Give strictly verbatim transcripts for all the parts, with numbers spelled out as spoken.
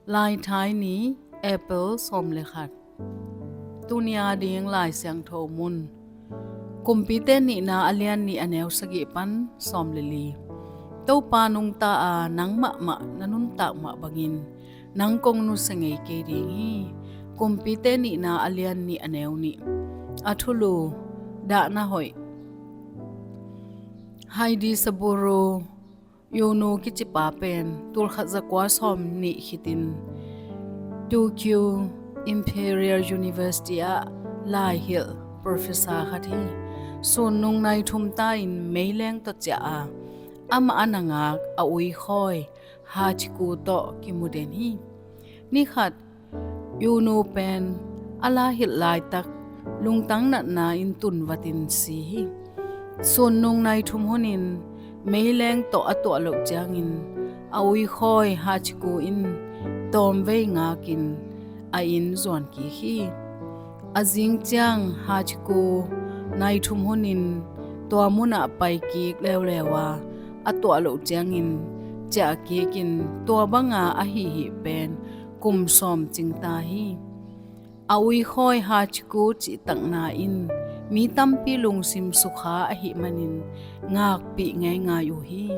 Laithai ni, April sawm le khat. Tuni a ding Lai Siangtho mun. Kumpite nihna a lian nih a neu sagih pan sawm le li. Topa nungta a nang mahmah na nuntak mah bangin nang kong nusia ngei kei ding hi. Kumpite nihna a lian nih a neu nih. A thulu, dahna hoih. Heidi Saburo, Yunu kicipa pen tulkhat zakua sawm nih khitin Tokyo Imperial University ah laihilh professor khat hi. Sunnung nai thum ta-in meileng tawh ciah a, amah a na ngak a uikhawi Hachiko tawh kimu den hi. Ni khat, Yunu pen a laihilh laitak lungtang natna in tunvatin si hi. Sunnung nai thum hunin meileng tawh a tuah loh ciangin a uikhawi Hachiko in tawmvei ngakin a inn zuan kik hi. A zing ciang Hachiko nai thum hunin tua munah pai kik leuleu a, a tuah loh ciangin ciah kikin tua banga a hihih pen kum sawm cing ta hi. A uikhawi Hachiko cihtakna in mi tampi lungsim sukha ahih manin ngakpih ngeingai uh hi.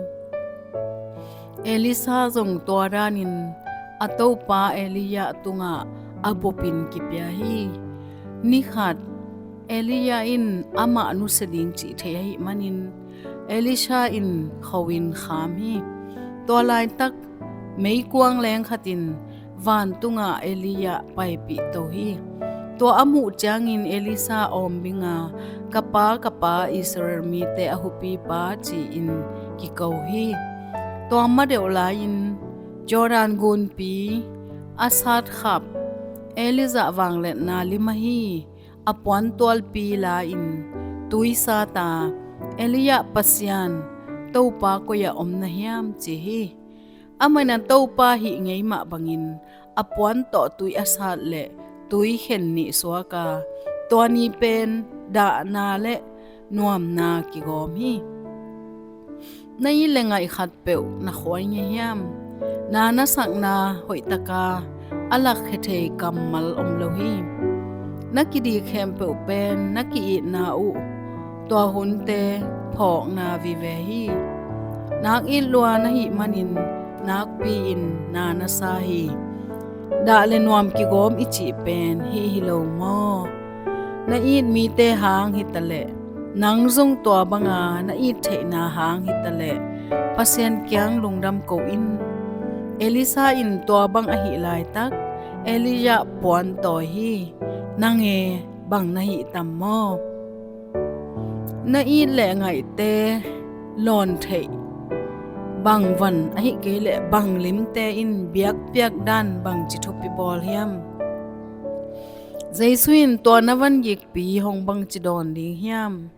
Elisha zong tua danin a topa Elijah tungah a bupin kipia hi. Ni khat, Elijah in amah nusia ding cih thei ahih manin Elisha in kho-in kham hi. Tua laitak meikuang leng khatin vantungah Elijah paipih to hi. Tua a muh ciangin Elisha awmbinga, "Ka pa, ka pa, Israel mite a hupipa," ci-in kiko hi. Tua ma deuh lai-in Jordan gunpi a satkhap Elijah vangliatna lim ahi a puantualpi la-in tui sata, "Elijah Pasian, Topa koi-ah om na hiam?" ci hi. Amah in a topa hih ngei mah bangin a puan tawh tui a sat leh tui khen nih suak a, tua ni pen dahna le nuamna kigawm hi. Na it le ngaih khatpeuh na khuai ngei hiam? Na nasakna hoihtaka a lakkhia thei kammal om lo hi. Na kidik khempeuh pen na ki-itna uh tua hunte phawkna vive hi. Nak it lua na hih manin nakpi-in na na sa hi. Dah le nuam kigawm i cih pen hih hi lo maw? Na it mite hang hitaleh, nang zong tua banga na it theihna hang hitaleh Pasian kiang lungdam ko in. Elisha in tua bang ahih laitak Elijah puantawi hi. Nang e, bang na hih tam maw? Na it le ngaihte lawn theih bang van ahih kei leh bang limte in biakpiak dan bangci thupi bawl hiam? Jesu in tua na van gikpi hong bangci dawn ding hiam?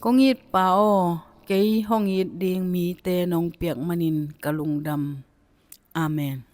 Kong it Pa aw, kei hong it ding mite nong piak manin ka lungdam. Amen.